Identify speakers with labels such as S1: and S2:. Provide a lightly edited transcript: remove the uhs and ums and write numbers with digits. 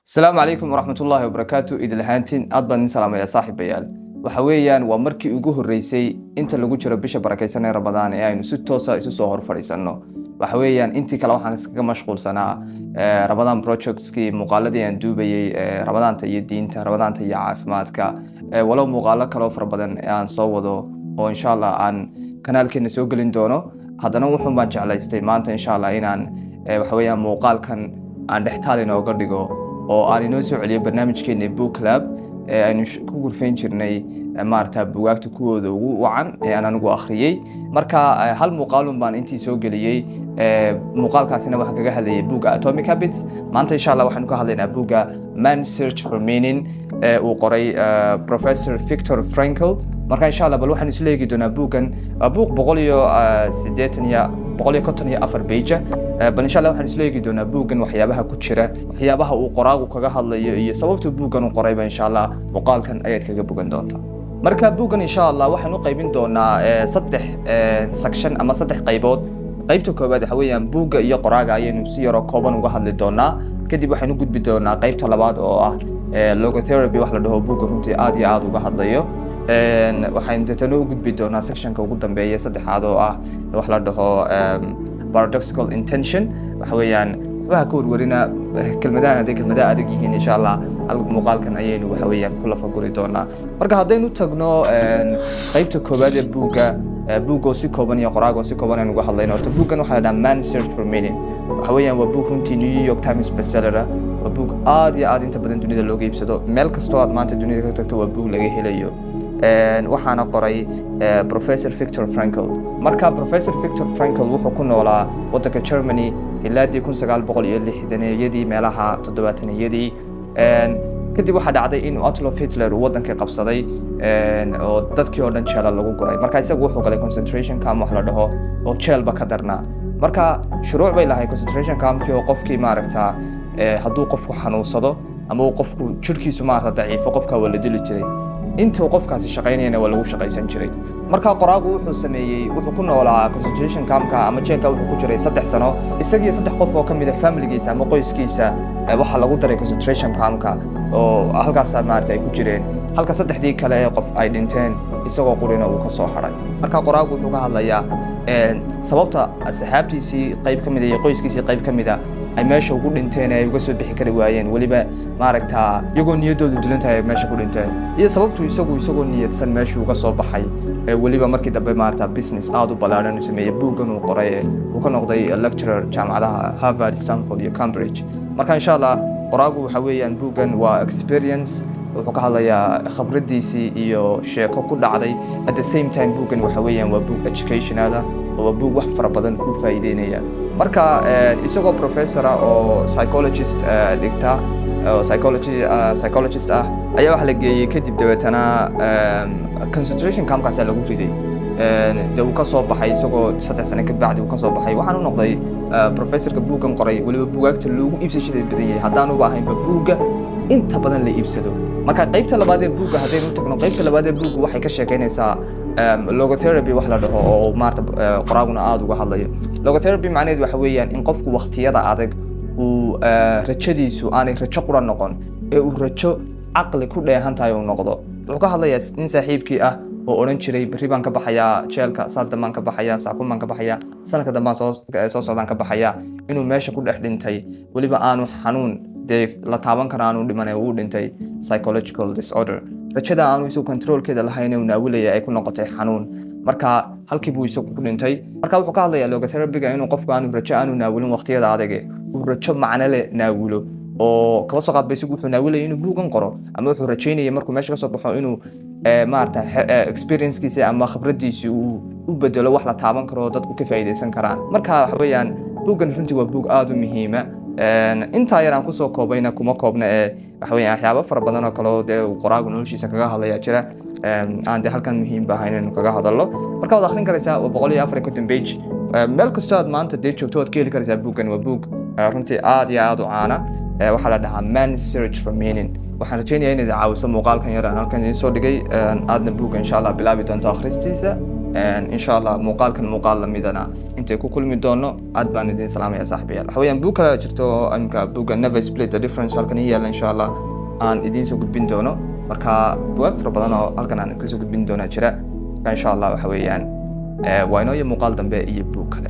S1: Asalaamu calaykum waraxmatullaahi wabarakaatu. Idil ahaantiin aad baan idin salaamaya, saaxiibayaal. Waxa weeyaan waa markii ugu horreysay inta lagu jiro bisha barakaysan ee Ramadaan ee aynu si toosa isu soo hor fadhiisanno. Waxa weeyaan intii kale waxaan iskaga mashquulsanaa Ramadaan projectskii, muuqaaladii aan duubayey, Ramadaanta iyo diinta, Ramadaanta iyo caafimaadka, walow muuqaalo kaloo fara badan aan soo wado oo insha Allah aan kanaalkeena soo gelin doono. Haddana wuxuun baan jeclaystay maanta insha Allah inaan waxa weeyaan muuqaalkan aan dhextaal inooga dhigo oo aan inoo soo celiyo barnaamijkeena book club ee aynu ku gurfayn jirnay maarata bugaagta kuwooda ugu wacan ee aan anigu akhriyey. Marka hal muuqaalun baan intii soo geliyey, muuqaalkaasina waxaan kaga hadlayay buugga Atomic Habits. Maanta insha Allah waxaynu ka hadlaynaa buugga Man Search for Meaning ee uu qoray Professor Victor Frankl. Marka insha Allah bal waxaynu isla eegi doonaa buuggan. Waa buug 180 iyo 154 page. Bal insha Allah waxaan isla eegi doonaa buuggan waxyaabaha ku jira, waxyaabaha uu qoraagu kaga hadlayo iyo sababta buuggan u qorayba. Insha Allah muuqaalkan ayaad kaga bogan doontaa. Marka buuggan insha Allah waxaan u qaybin doonaa saddex section ama saddex qaybood. Qaybta koowaad waxa weeyaan buugga iyo qoraaga ayaynu si yaroo kooban uga hadli doonaa. Kadib waxaynu gudbi doonaa qaybta labaad oo ah logotherapy wax la dhaho, buugga runtii aad iyo aad uga hadlayo. Waxaynu deetana u gudbi doonaa sectionka ugu dambeeya, saddexaad, oo ah wax la dhaho paradoxical intention. Waxa weeyaan waxbaha ka warwarina kelmadahan hadday kelmadaha adag yihiin. Insha Allah hal muuqaalkan ayaynu waxa weeyaan ku lafaguri doonaa. Marka haddaynu tagno qaybta koowaad ee buugga, buugoo si kooban iyo qoraagoo si kooban aynu uga hadlayno. Horta buuggan waxaa la dhahaa Man Search for Meaning. Waxa weeyaan waa buug runtii New York Times bestseller ah. Waa buug aad iyo aad inta badan dunida looga iibsado. Meel kastoo aad maanta dunida ka tagto waa buug laga helayo. Waxaana qoray Professor Victor Frankl. Marka Professor Victor Frankl wuxuu ku noolaa wadanka Germany ilaadii 1960-yadii, meelaha 70-yadii. Kadib waxaa dhacday in Adolf Hitler uu wadankii qabsaday oo dadkii oo dhan jeela lagu guray. Marka isagu wuxuu galay concentration camp wax la dhaho oo jeelba ka darnaa. Marka shuruuc bay lahay concentration campkii oo qofkii maaragta hadduu qofku xanuunsado ama uu qofku jirhkiisu maaragta daciifo, qofka waa la dili jiray. Intuu qofkaasi shaqaynayana waa lagu shaqaysan jiray. Marka qoraagu wuxuu sameeyey, wuxuu ku noolaa concentration campka ama jeelka, wuxuu ku jiray 3 sano. Isagiyo saddex qof oo ka mid a familigiisa ama qoyskiisa waxaa lagu daray concentration campka oo halkaas maarata ay ku jireen, halka saddexdii kale ee qof ay dhinteen, isagoo qurina uu ka soo hadhay. Marka qoraagu wuxuu ka hadlayaa sababta asxaabtiisii qayb ka mid a iyo qoyskiisii qayb ka mid a ay meesha ugu dhinteen ee ay uga soo bixi kari waayeen, weliba maaragta iyagoo niyaddoodu dilan tahay ay meesha ku dhinteen, iyo sababtu isagu isagoo niyadsan meeshuu uga soo baxay ee weliba markii dambe maaragta business aad u ballaadhan uu sameeyey, buuggan uu qoray ee uu ka noqday lecturer jaamacadaha Harvard, Stanford iyo Cambridge. Marka insha Allah qoraagu waxa weeyaan buuggan waa experience, wuxuu ka hadlayaa khibraddiisii iyo sheeko ku dhacday. At the same time buuggan waxa weeyaan waa buug educational ah oo waa buug wax fara badan kuu faa'iideynaya. Marka isagoo professor ah oo psychologist dhigta oo psychology psychologist ah ayaa waxa la geeyey kadib dabeetana concentration campkaasaa lagu riday. Dee uu ka soo baxay isagoo 3 sano ka bacdi uu ka soo baxay. Waxaan u noqday professorka buuggan qoray, weliba buugaagta loogu iibsashada badan yahay, haddaanuba ahaynba buugga inta badan la iibsado. Marka qaybta labaad ee buugga haddaynu tagno, qaybta labaad ee buugga waxay ka sheekeynaysaa logotherapy wax la dhaho oo maarata qoraaguna aada uga hadlayo. Logotherapy macnaheedu waxa weeyaan in qofku waqtiyada adag uu rajadiisu aanay rajo qura noqon ee uu rajo caqli ku dheehan tahay uu noqdo. Wuxuu ka hadlayaa nin saaxiibkii ah oo odhan jiray: "Berri baan ka baxayaa jeelka, saad dambaan ka baxayaa, saakun baan ka baxayaa, sanadka dambaan soo socdaan ka baxayaa," inuu meesha ku dhex dhintay. Weliba aanu xanuun dee la taaban kara aanu dhimanay, uu dhintay psychological disorder, rajada aanu isagu controlkeeda lahayn uu naawilaya ay ku noqotay xanuun. Marka halkii buu isagu ku dhintay. Marka wuxuu ka hadlayaa logotherapyga inuu qofku aanu rajo aanu naawilin waqtiyada adage, uu rajo macno leh naawilo. Oo kaba soo qaadba isagu wuxuu naawilayay inuu buugan qoro ama wuxuu rajaynayay markuu meesha kasoo baxo inuu maarata experiencekiisa ama khibraddiisi uu u bedelo wax la taaban karo oo dadku ka faa'iidaysan karaan. Marka waxa weeyaan buuggan runtii waa buug aada u muhiima. Intaa yar aan kusoo koobayna kuma koobna ee waxa weeyaan waxyaabo fara badan oo kale oo dee uu qoraagu noloshiisa kaga hadlaya jira, aan dee halkan muhiim ba ahayn inaynu kaga hadallo. Marka waad akhrin karaysaa, waa 154 page. Meel kastoo aad maanta dee joogto waad ka heli karaysaa buuggan. Waa buug runtii aad iyo aad u caana. Waxaa la dhahaa Man Search for Meaning. Waxaan rajaynayaa inaad caawiso muuqaalkan yar aan halkan idiin soo dhigay, aadna buugga insha Allah bilaabi doonto akhristiisa. Insha Allah muuqaalkan muuqaal lamidana intay ku kulmi doono, aad baan idin salaamaya, saaxiibayaal. Waxa weeyaan buug kale jirto oo imka buugga Never Split the Difference halkan ii yaalla, insha Allah aan idiin soo gudbin doono. Marka bugaag fara badan oo halkan aan kasoo gudbin doonaa jira. Marka insha Allah waxa weeyaan waa inoo iyo muuqaal dambe iyo buug kale.